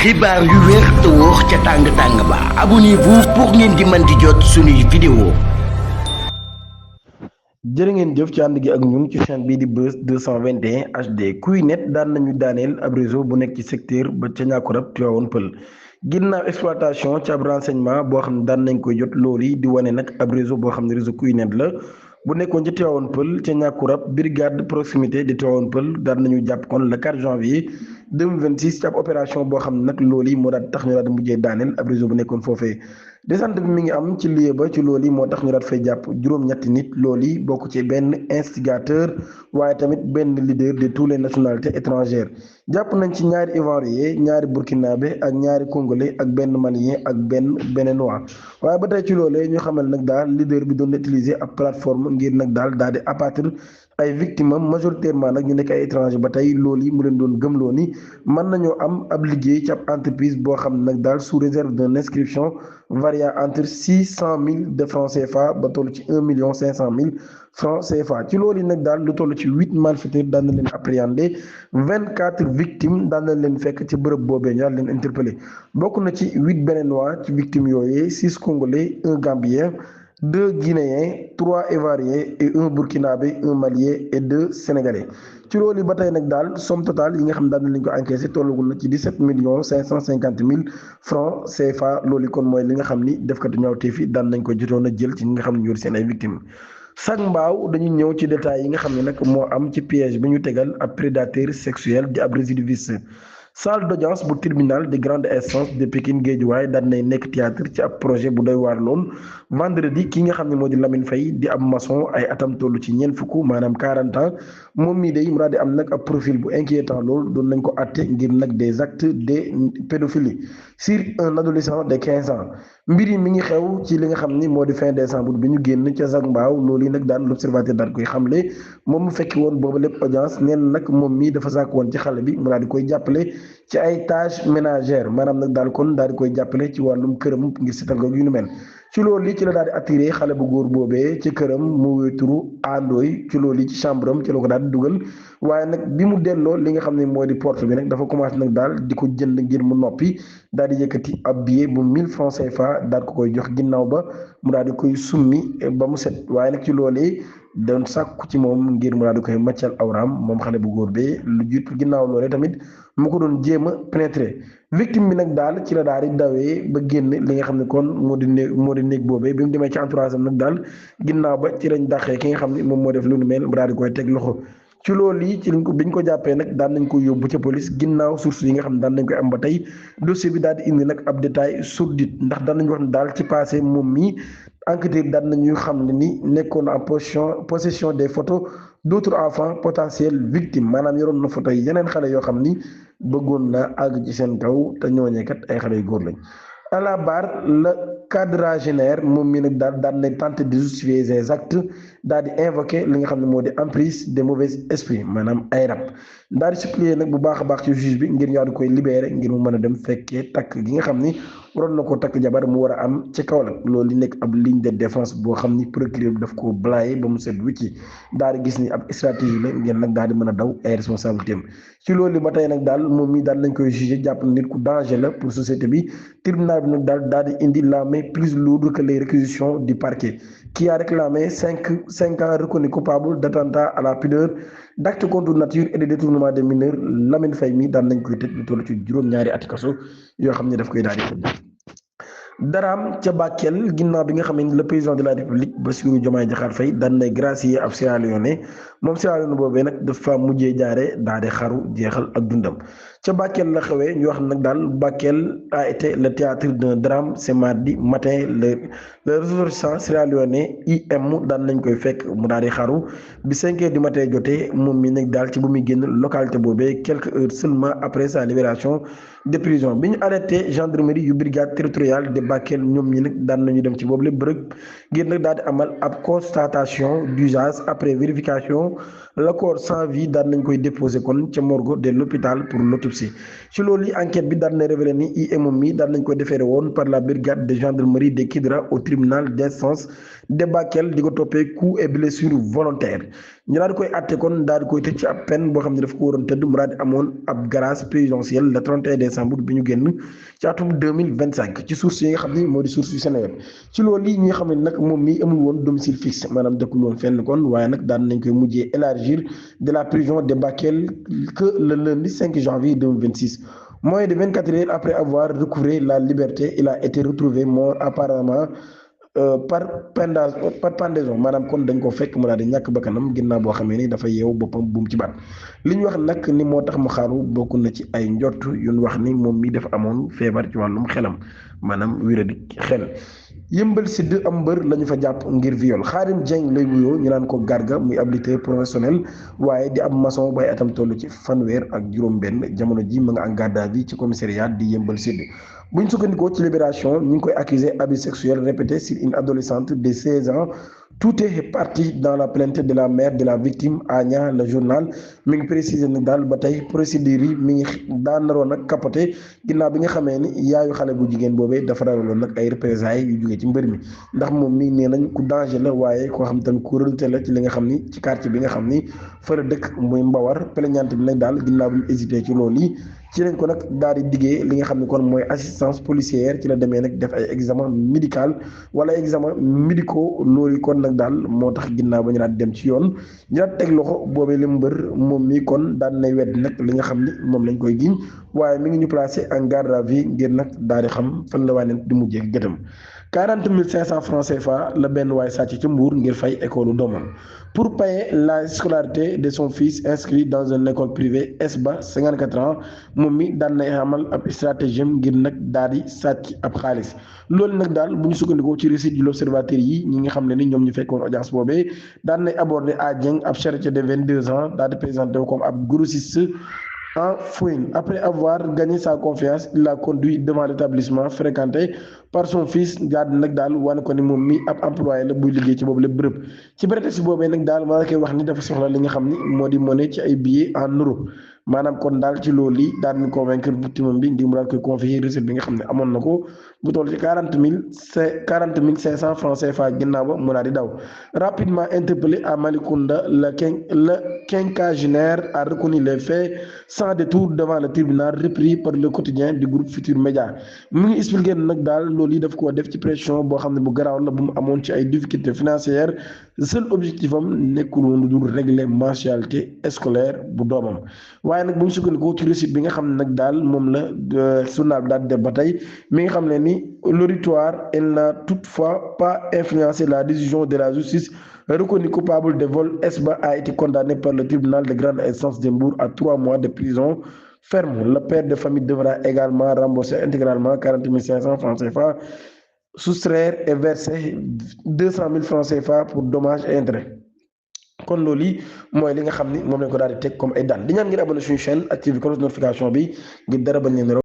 xibaar yu wér te wóor ca tàng ba abonnez-vous pour ngeen di mën di jot suñuy vidéo. jërë ngeen jëf ci ànd gi ak ñun ci chaîne bii di Buzz 221 HD kuy net daan nañu daaneel ab réseau bu nekk ci secteur ba ca Niakoulrab Tivaouane Peulh ginnaaw exploitation ci ab renseignement boo xam ne daan nañ koy jot loolu yi di wane nag ab réseau boo xam ne réseau kuy net la bu nekkoon ci Tivaouane Peulh ca Niakoulrab brigade proximité de Tivaouane Peulh daan nañu jàpp kon le 4 janvier 2026 ci ab opération boo xam ne nag loolu yi moo daal tax ñu daal di mujjee daaneel ab réseau bu nekkoon foofee descente bi mi ngi am ci lieu ba ci loolu yi moo tax ñu daal fay jàpp juróom-ñetti nit loolu yi bokk ci benn instigateur waaye tamit benn leader de toutes les nationalités étrangères jàpp nañ ci ñaari ivoirien ñaari burkinabé ak ñaari congolais ak benn malien ak benn béninois waaye ba tey ci loolee ñu xamal nag daal leader bi doon utiliser ab plateforme ngir nag daal di abattre ay victimes am majoritairement nag ñu nekk ay étranger ba tey loolu yi mu leen doon gëmloo ni mën nañoo am ab liggéey ci ab entreprise boo xam ne nag daal sous réserve d'une inscription variant entre 600 000 de francs CFA ba toll ci 1 500 000 francs CFA ci loolu yi nag daal lu toll ci 8 malfaiteurs daan na leen appréhender 24 victimes daan na leen fekk ci bërëb boobee ñu daal leen interpellé bokk na ci 8 béninois ci victimes yooyee 6 congolais 1 gambien 2 guinéens 3 ivoiriens et 1 burkinabé 1 malien et 2 sénégalais ci loolu ba tey nag daal somme totale yi nga xam daan nañ ko encaissé tollagul na ci 17 550 000 francs CFA loolu kon mooy li nga xam ni defkatu ñaawteef yi daan nañ ko jotoon a jël ci ñi nga xam ne ñoo di seen ay victimes. sac mbaaw dañuy ñëw ci détails yi nga xam ne nag moo am ci piège bi ñu tegal ab prédateur sexuel di ab récidiviste. salle d'audience bu tribunal de grande instance de Pikine Guédiawaye daan nay nekk théâtre ci ab projet bu doy waar lool vendredi ki nga xam ne moo di Lamine Faye di ab maçon ay atam toll ci ñeent fukk maanaam 40 ans moom mii day mu daal di am nag ab profil bu inquiétant lool doon nañ ko àtte ngir nag des actes de pédophilie sur un adolescent de 15 ans mbir yi mi ngi xew ci li nga xam ni moo di fin décembre bi ñu génn ca Zac Mbao loolu yi nag daan l'observateur daal koy xamle moom mu fekki woon boobu lépp audience neen nag moom mii dafa sàkk woon ci xale bi mu daal di koy jàppale ci ay tâches ménagères maanaam nag daal kon daal di koy jàppale ci wàllum këram ngir setal ko yu nu mel ci loolu li ci la daal di attiré xale bu góor boobee ci këram mu wéeturu àndooy ci loolu ci chambre am ci la ko daal di dugal waaye nag bi mu delloo li nga xam ne moo di porte bi nag dafa commencé nag daal di ko jënd ngir mu noppi daal di yëkkati ab billet bu 1000 francs CFA daal ko koy jox ginnaaw ba mu daal di koy summi ba mu set waaye nag ci loolee doon sàkku ci moom ngir mu daal di koy màccal awraam moom xale bu góor bee lu jiitu ginnaaw loolee tamit mu ko doon jéem a pénétrer victime bi nag daal ci la daal di dawee ba génn li nga xam ne kon moo di néeg boobee bi mu demee ci entourage am nag daal ginnaaw ba ci lañ dàqee ki nga xam ne moom moo def lu nu mel mu daal di koy teg loxo ci loolu yi ci biñ ko jàppee nag daan nañ ko yóbbu ca police ginnaaw source yi nga xam ne daan nañ koy am ba tey dossier bi daal di indi nag ab détail sordide ndax daan nañu wax ne daal ci passé moom mii enquêteur daan nañu xam ne ni nekkoon en possession des photos d'autres enfants potentiels victimes maanaam yoroon na photo yi yeneen xale yoo xam ni bëggoon na àgg ci seen kaw te ñooñee kat ay xale yu góor lañ. à la barre le quadragénaire moom mii nag daal daan na tenter de justifier ses actes daal di invoquer li nga xam ne moo di emprise des mauvais esprits maanaam ay rab daal di supplier nag bu baax a baax ci juge bi ngir ñoo di koy libérer ngir mu mën a dem fekkee takk gi nga xam ni waroon na ko takk jabar mu war a am ci kaw nag loolu li nekk ab ligne de défense boo xam ni procureur bi daf ko blayé ba mu set wicci daal di gis ni ab stratégie la ngeen nag daal di mën a daw ay responsabilité am ci loolu ba tey nag daal moom mii daal lañ koy jugé jàpp nit ku danger la pour société bi tribunal bi nag daal di indi la main plus lourde que les réquisitions du parquet qui a réclamé 5 ans reconnu coupable d'attentat à la pudeur d'acte contre nature et de détournement des mineurs Lamine Faye mi daan nañ koy tëj lu toll ci juróom-ñaari ati kaso yoo xam ne daf koy daal di tëj daraam ca Bakel ginnaaw bi nga xam ne le président de la république Bassirou Diomaye Diakhar Faye daan na gracier ab Sierra Leone moom Sierra Leone boobee nag dafa mujjee jaare daal di xaru jeexal ak dundam ca Bakel la xewee ñu wax nag daal Bakel a été le théâtre d'un drame ce mardi matin le ressortissant sierra-léonais IM daan nañ koy fekk mu daal di xaru bi 5 heures du matin jotee moom mi nag daal ci bu muy génn localité boobee quelques heures seulement après sa libération de prison bi ñu arrêté gendarmerie yu brigade territoriale de Bakel ñoom ñi nag daan nañu dem ci boobu lépp bërëb ngir nag daal di amal ab constatation d'usage après vérification le corps sans vie daan nañ koy déposé kon ca morgue de l'hôpital pour l'autopsie ci loolu yi enquête bi daan na révélé ni IM mi daan nañ ko déféré woon par la brigade de gendarmerie de Kidira au tribunal d'instance de Bakel di ko toppee coup et blessure volontaire ñu daal di koy àtte kon daal di koy tëj ci ab peine boo xam ne daf ko waroon tëdd mu daal di amoon ab grâce présidentielle le 31 décembre bi ñu génn ci atum 2025 ci source yi nga xam ne moo di source yu Sénégal ci loolu yi ñi nga xam ne nag moom mii amul woon domicile fixe maanaam dëkkul woon fenn kon waaye nag daan nañ koy mujjee élargir de la prison de Bakel que le lundi 5 janvier 2026. Moins de 24 heures après avoir recouvré la liberté, il a été retrouvé mort apparemment par pendaison maanaam kon dañ ko fekk mu daal di ñàkk bakkanam ginnaaw boo xamee ni dafa yeewu boppam buum ci baat li ñu wax nag ni moo tax mu xaaru bokk na ci ay njort yu ñu wax ni moom mi dafa amoon feebar ci wàllum xelam maanaam wéradi xel. Yëmbal Sidd am mbër la ñu fa jàpp ngir viol Xaadim Dieng lay wuyoo ñu naan ko Garga muy ab lutteur professionnel waaye di ab maçon bay atam toll ci fanweer ak juróom-benn jamono ji ma nga en garde à vue ci commissariat di Yëmbal Sidd bu ñu sukkandikoo ci Libération ñu ngi koy accusé abus sexuel répété sur une adolescente de 16 ans. Tout est parti dans la plainte de la mère de la victime Agnès le journal mi ngi précisé nag daal ba tey procédure yi mi ngi daan naroon nag capoté ginnaaw bi nga xamee ni yaayu xale bu jigéen boobee dafa ragaloon nag ay représailles yu jógee ci mbër mi ndax moom mii nee nañ ku danger la waaye koo xam tamit ku redoute la ci li nga xam ni ci quartier bi nga xam ni fa la dëkk muy Mbawar plaignante bi nag daal ginnaaw bi ñu hésité ci loolu yi ci lañ ko nag daal di diggee li nga xam ne kon mooy assistance policière ci la demee nag def ay examen médical wala examen médicaux loolu kon nag daal moo tax ginnaaw ba ñu daal di dem ci yoon ñu daal teg loxo boobee li mbër moom mi kon daan nay wedd nag li nga xam ni moom lañ koy giñ waaye mi ngi ñu placé en garde à vue ngir nag daal di xam fan la waane di mujjee gëtam 40 500 francs CFA la benn waay sàcc ca Mbour ngir fay école doomam pour payer la scolarité de son fils inscrit dans une école privée ESBA 54 ans moom mi daan nay amal ab stratégie ngir nag daal di sàcc ab xaalis loolu nag daal bu ñu sukkandikoo ci récit de l'observateur yi ñi nga xam ne ni ñoom ñu fekkoon audience boobee daan nay aborder à Dieng ab charretier de 22 ans daal di présenté comme ab grossiste en fouine. Après avoir gagné sa confiance, il l'a conduit devant l'établissement fréquenté par son fils daal nag daal wane ko ni moom mi ab employé la buy liggéey ci boobu la bërëb ci prétexte boobee nag daal maa koy wax ni dafa soxla li nga xam ni moo di monnaie ci ay billets en euros maanaam kon daal ci loolu yi daal di convaincre victime bi ngir mu daal koy confier recette bi nga xam ne amoon na ko bu toll ci 40 500 francs CFA ginnaaw ba mu daal di daw rapidement interpellé à Malicounda le quinquagénaire a reconnu les faits sans détour devant le tribunal repris par le quotidien du groupe Futur Média mu ngi expliqué nag daal loolu yi daf koo def ci pression boo xam ne bu garaaw la bu mu amoon ci ay difficultés financières seul objectif am nekkul woon lu dul régler mensualité scolaire bu doomam waaye nag bu ñu sukkandikoo ci récit bi nga xam ne nag daal moom la journal bi daal di def ba tey mi nga xam ne ni l'auditoire elle n'a toutefois pas influencé la décision de la justice. Reconnu coupable de vol, Esba a été condamné par le tribunal de grande instance de Mbour à 3 mois de prison ferme. Le père de famille devra également rembourser intégralement 40 500 francs CFA, soustraire et verser 200 000 francs CFA pour dommages et intérêts. kon loolu yi mooy li nga xam ni moom lañ ko daal di teg comme ay daan di ñaan ngeen abonné suñu chaîne activé cloche notification bi ngir dara bañ leen